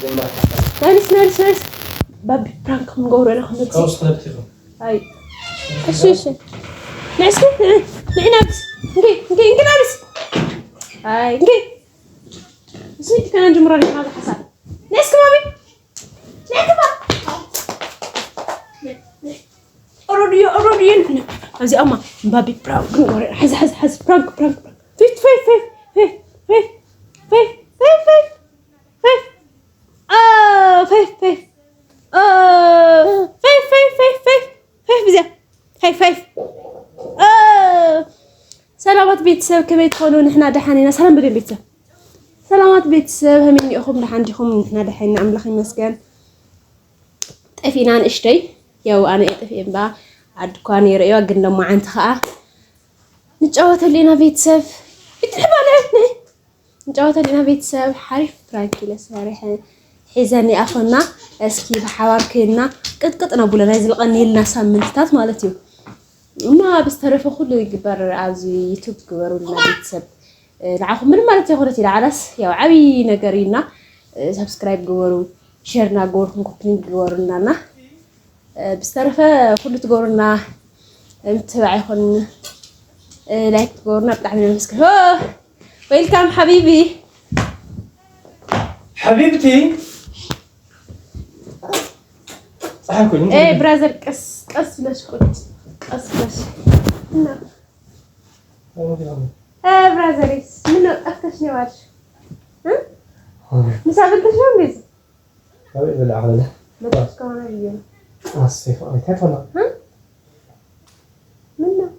ናይስ ናይስ ናይስ። ባቢ prank ክንገብሮ ኢና ክንመፅእ። አይ እሺ እሺ፣ ንዕ እስኪ ንዕ ንዕ ናብስ እንኪ እንኪ እንኪ ናብስ። አይ እንኪ እዚ ከና ንጅምሮ ዲና ሓሳብ። ንዕ እስኪ ማሚ፣ ንዕ ግባ። ኦሮድዮ ኦሮድዮ። እዚኣማ ባቢ prank ክንገብሮ ኢና። ሕዚ ሕዚ ሕዚ prank prank። Five five five five five five five five five five five five five five five five እዚኣ five five። ሰላማት ቤተሰብ፣ ከመይ ትኾኑ? ንሕና ደሓን ኢና። ሰላም በለን ቤተሰብ። ሰላማት ቤተሰብ፣ ከመይ እኒአኹም? ደሓን ዲኹም? ንሕና ደሓን ኢና፣ ኣምላኽ ይመስገን። ጠፊና ንእሽተይ፣ ያው ኣነ እየ ጠፊአ እምባ ዓዲ እኳ ነይረ እያ፣ ግን ሎማዓንቲ ከዓ ንጫወተሉ ኢና ቤተሰብ። ይትሕባ ንዕ ንጫወተሉ ኢና ቤተሰብ። ሓሪፍ prank ኢለ ሰሪሐ ሒዘኒ ኣኾና። እስኪ ብሓባር ኮይንና ቅጥቅጥ ነብሎ ናይ ዝልቐኒልና ሳምንትታት ማለት እዩ። እና ብዝተረፈ ኩሉ ይግበር ኣብዚ YouTube ግበሩልና ቤተሰብ። ንዓኹም ምንም ማለት ዘይኮነት እዩ፣ ንዓናስ ያው ዓብይ ነገር እዩና። Subscribe ግበሩ፣ share እናገበርኩም copy link ግበሩልና። እና ብዝተረፈ ኩሉ ትገብሩልና ምትባዕ ይኹን like ትገብሩና ብጣዕሚ ነመስግን። Welcome حبيبي። حبيبتي ፀሓይ ኮይኑ። Brother፣ ቀስ ቀስ ብለሽ ቁጭ፣ ቀስ ብለሽ። እና brother ስ ምነው ጠፍተሽ ነው የዋልሽ? ምሳ በልተሽ ነው እንዴ? በልተሽ ከሆነ ብዬ ነው። ምነው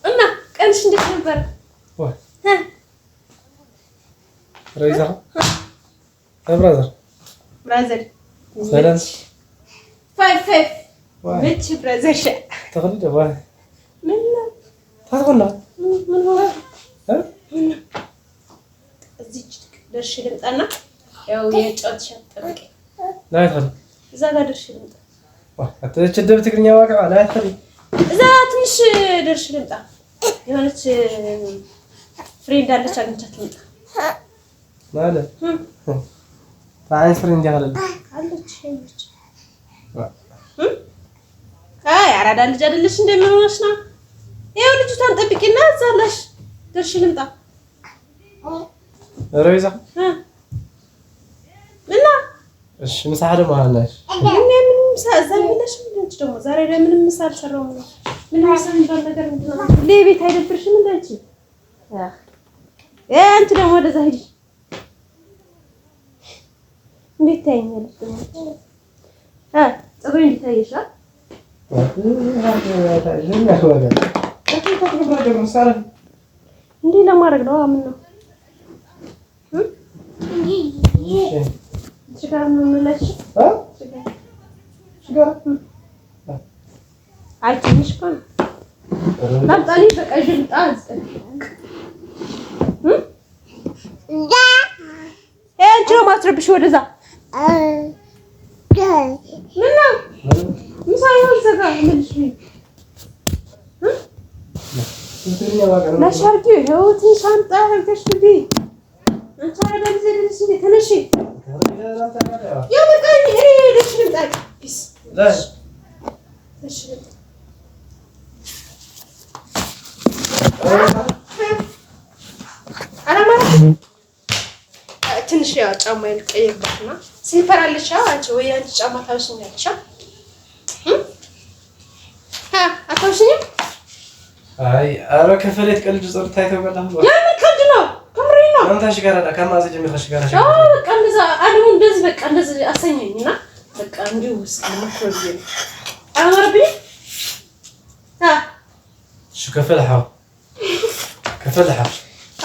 እና ቀንሽ እንዴት ነበር? Brother። Brother። ሰላም። Five five ምች brother። ተኽሊ። ምን ነው? ታትኮና። ምን ሆነ? እዚች ደርሼ ልምጣና ያው የጨዋታ ጠብቀኝ። ናይ ትኽሊ። እዛ ጋር ደርሼ ልምጣ። አትችደብ ትግርኛ ዋቅዓ ናይ ትኽሊ። እዛ ትንሽ ደርሼ ልምጣ። የሆነች friend አለች፣ አግኝቻት ልምጣ። ማለት ዓይነት friend ያኽለል? አለች ሄች። አይ አራዳ ልጅ አይደለሽ? እንደምን ሆነሽ ነው? ይኸው ልጅቷን ጠብቂና እዛ አለሽ ደርሼ ልምጣ። ረቢዛ። እና እሺ ምሳሕ ድማ ሃናሽ። ምን ምሳ እዛ የለሽም? አንቺ ደግሞ ዛሬ ላይ ምንም ምሳ አልሰራሁም ነው። ምንም ምሳ የሚባል ነገር ምንድን ነው? ሁሌ ቤት አይደብርሽም? እንደ አንቺ አንቺ ደግሞ ወደዛ ሂጂ። እንዴት ታየኛለሽ ደግሞ? ፀጉሬ እንዴት ታየሽ? እንዲህ ለማድረግ ነው። ምን ነው ሽጋር ነው የምንለሽ? ሽጋር። አይ ትንሽ እኮ ነው። ላምጣ እኔ በቃ ይዤ ልምጣ። አንቺ ነው የማትረብሺው። ወደዛ ምን ነው ምሳ ይኸው እዛ ጋር መልሽ። ላሽ አድርጊው። ይኸው ትንሽ አምጣ አድርገሽ ግቢ። አንቺ አረዳ ጊዜ ደረስሽ እንዴ? ተነሺ። ያው በቃ እኔ ደርሼ ልምጣ። Peace ደርሼ ልምጣ። አላማረም። ትንሽ ያው ጫማ ልቀይርባትና slipper አለሽ አንቺ ወይ አንቺ ጫማ ታውሽኛለሽ? አታውሽኝም? አይ ኧረ ከፈለት ቀልድ ጸጥታ ይተውቀላ። የምን ቀልድ ነው? ከምሬ ነው። አንተ ሽጋራ ከማዘ ጀምር ሽጋራ። አዎ በቃ እንደዛ አድሙ እንደዚህ በቃ እንደዚህ አሰኘኝ እና በቃ እንዲሁ እስኪ ልሞክረው ብዬ ነው። አላማረብኝም? እሺ ከፈልሓው ከፈልሓው።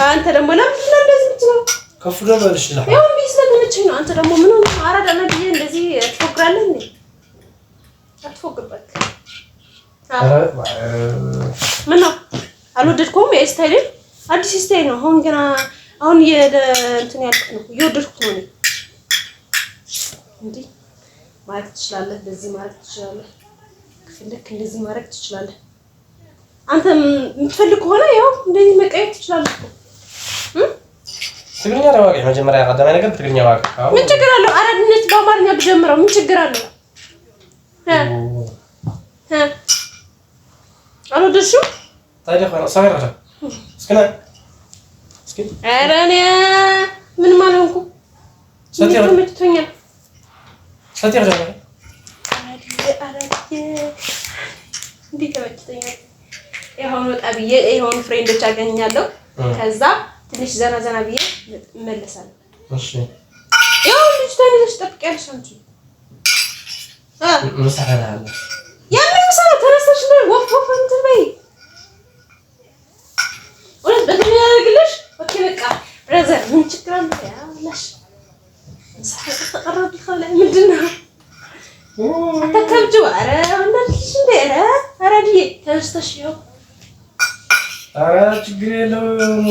አንተ ደግሞ ለምንድን ነው እንደዚህ የምትለው? ከፍ ደበልሽ ለሓው። ያው እምቢ ስለተመቸኝ ነው። አንተ ደግሞ ምን ሆነህ አራዳ ነህ ብዬ እንደዚህ ትፎክራለህ እንዴ? አትፎክርበት። ምን ነው አልወደድከውም? የ style አዲስ style ነው። አሁን ገና አሁን እንትን ያልኩት ነው፣ እየወደድኩት ነው። እኔ እንዲህ ማድረግ ትችላለህ፣ እንደዚህ ማድረግ ትችላለህ፣ ከፈለክ እንደዚህ ማድረግ ትችላለህ። አንተ የምትፈልግ ከሆነ ያው እንደዚህ መቀየር ትችላለህ እኮ። ትግርኛ ለዋቂ መጀመሪያ ቀዳማይ ነገር ትግርኛ ዋቂ። ምን ችግር አለው? አራድነት በአማርኛ ብጀምረው ምን ችግር አለው? አልወደድሽውም? ታዲያ ኧረ እኔ ምንም አልሆንኩም። ተመችቶኛል። እንዴት ተመችቶኛል። የሆኑ ወጣ ብዬ የሆኑ friend ኦች አገኛለሁ። ከዛ ትንሽ ዘና ዘና ብዬ እመለሳለሁ። እሺ ያው ልጅቷን ይዘሽ ትጠብቂያለሽ አንቺ። ምሳ እበላለሁ። ያንን ምሳ ተነስተሽ ወፍ ወፍ እንትን በይ። እውነት በጣም ያደርግልሽ። okay በቃ brother፣ ምን ችግር አለ? ያላሽ ምሳ ተቀረብ ምንድን ነው አታከብጂው። ኧረ እንዳልሽ እንደ ኧረ ኧረ ብዬ ተነስተሽ ይኸው ኧረ ችግር የለውም።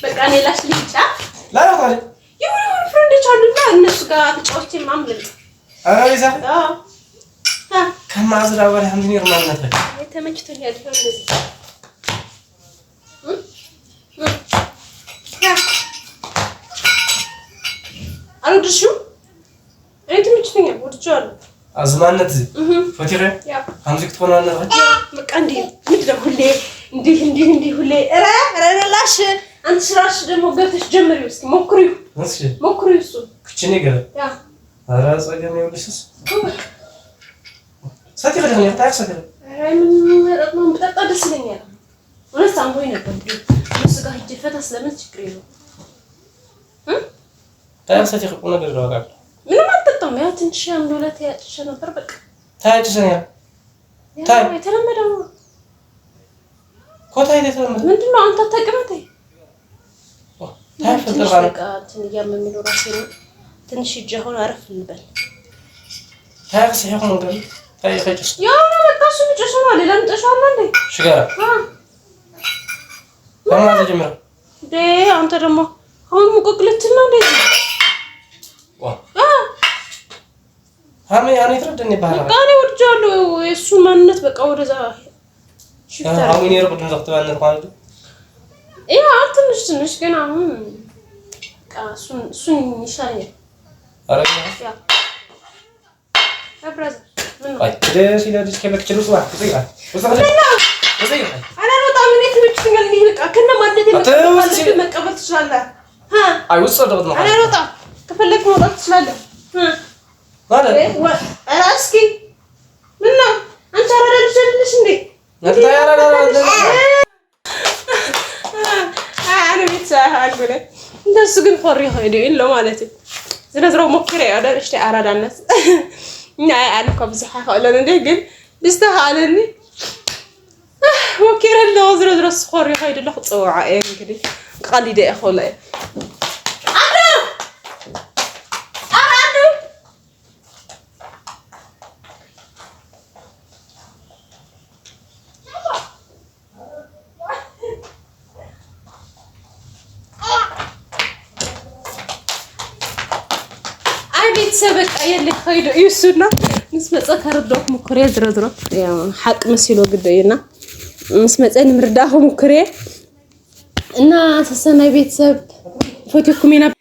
በቃ እኔ ላሽ ልጫ የሆነ friend ኦች አሉና እነሱ ጋር ተጫውቼ ምናምን ልምጣ። ተመችቶኛል። እንደዚህ አልወደድሽውም? እኔ ተመችቶኛል፣ ወድጄዋለሁ። አዝማነት ፈቲኸ ከምዚ ክትኮን በቃ እንዲህ ምንድን ነው ሁሌ እንዲህ እንዲህ እንዲህ ሁሌ። ኧረ ኧረ ላሽ አንቺ እራስሽ ደግሞ ገብተሽ ጀምሪው እስኪ ሞክሪው፣ ሞክሪው እሱ ክችኔ ገለ ኧረ ፀገም የብልሽስ ሰቲኸ ምን መጠጥ ብጠጣ ደስ ይለኛል። እውነት አምሮኝ ነበር። እነሱ ጋር ሂጅ ፈታ ስለምን ችግር የለውም። ምንም አልጠጣም። ያው ትንሽ አንድ ሁለት ያጭሼ ነበር። በቃ የተለመደው ነው። ምንድን ነው አንተ አታውቅም? ተይ ትንሽ በቃ እንትን እያመመኝ ነው እራሴን። ትንሽ ሂጅ አሁን አረፍ እንበል። ያው ነው በቃ እሱ የሚጨሰው ነው። ሌላ የሚጨሰው አለ እንዴ? አንተ ደግሞ አሁን ሙቀቅ ልትል ነው እንዴ? በቃ እኔ ወድጄዋለሁ የእሱን ማንነት በቃ ወደዛ ትንሽ ትንሽ ግን አሁን እሱን ይሻለኛል። መቀበል ትችላለህ። ከፈለክ መውጣት ትችላለህ። እስኪ ምነው አንቺ አራዳ ልጅ አይደለሽ እንዴ? እንደሱ ግን ኮሪ ኸይዱ ኢሎ ማለት እዩ ዝነዝሮ ሞኪረ እዮ ንእሽተይ ኣራዳነት ናይ ኣነ እኳ ብዙሕ ኣይክእሎን እንዴ ግን ብዝተኻእለኒ ሞኪረ ኣለኹ። ዝረዝሮ ስኮሪ ኸይዱ ኣለኹ ፅውዓ እየ እንግዲህ ቀሊደ እየ ክብሎ እየ ቤተሰብ በቃ የለ ከይዶ እዩ እሱና ምስ መፀ ከርድኦ ክምኩር እየ ዝሮ ዝሮ ሓቂ መሲሎ ግዶ እዩና ምስ መፀ ንምርዳእ ክምኩር እየ እና ሰሰናይ ቤተሰብ ፈትኩም ኢና።